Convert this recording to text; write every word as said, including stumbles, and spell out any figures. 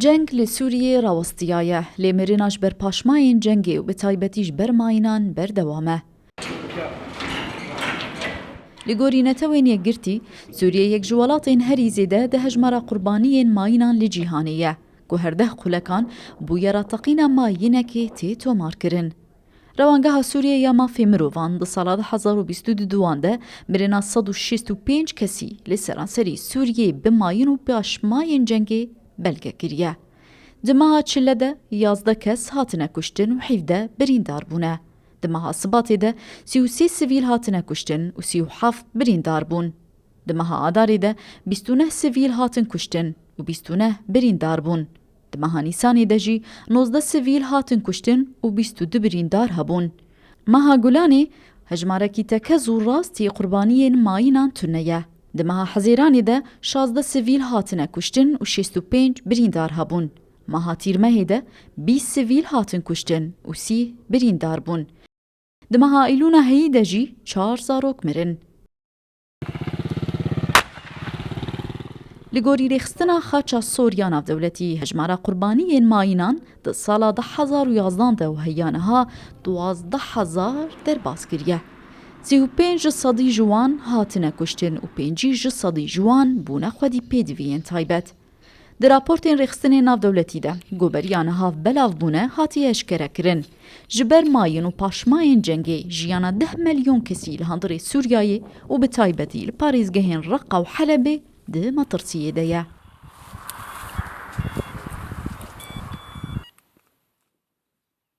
Ceng li Sûriyê rawestiyaye, lê mirina ji ber paşmayên cengê û bi taybetî ji ber mayînan berdewam e. Li gorî Netewên Yekgirtî, Sûriye yek ji welatên herî zêde di hejmara qurbaniyên mayînan li cîhanê ye, ku her deh xulekan bûyera teqîna mayînekê tê tomarkirin. Rewangeha Sûriye ya Mafê Mirovan di sala du hezar û bîst û duduan de mirina sed û şêst û pênc kesî li seranserî Sûriyê bi mayîn û paşmayên cengê belge kiriye. Di meha Çile de yazdeh kes hatine kuştin û hevdeh birîndar bûne. Di meha Sibatê de sî û sê sivîl hatine kuştin û sî û heft birîndar bûn. Di meha Adarê de bîst û neh sivîl hatin kuştin û bîst û neh birîndar bûn. Di meha Nîsanê de jî nozdeh sivîl hatin kuştin û bîst û du birîndar hebûn. Meha Gulanê hejmarekî tekez û rast yê qurbaniyên mayînan tune ye. Di meha Hezêranê de şazdeh sivîl hatine kuştin û şêst û pênc birîndar hebûn. Meha Tîrmehê de bîst sivîl hatin kuştin û sî birîndar bûn. Di meha Îlûna heyî de jî çar zarok mirin. Li gorî rêxistina Xaça Sor ya Navdewletî, hejmara qurbaniyên mayînan di sala du hezar û yazdan de û heya niha duwazdeh hezar derbas kiriye. Sî û pênc ji sedî ji wan hatine kuştin û pêncî ji sedî ji wan bûne xwedî pêdiviyên taybet. Di raportên rêxistinên navdewletî de ku beriya niha belav bûne hatiye eşkerekirin, ji ber mayîn û paşmayên cengê jiyana deh milyon kesî li hundirê Sûriyeyê û bi taybetî li parêzgehên Reqa û Helebê di metirsiyê de ye.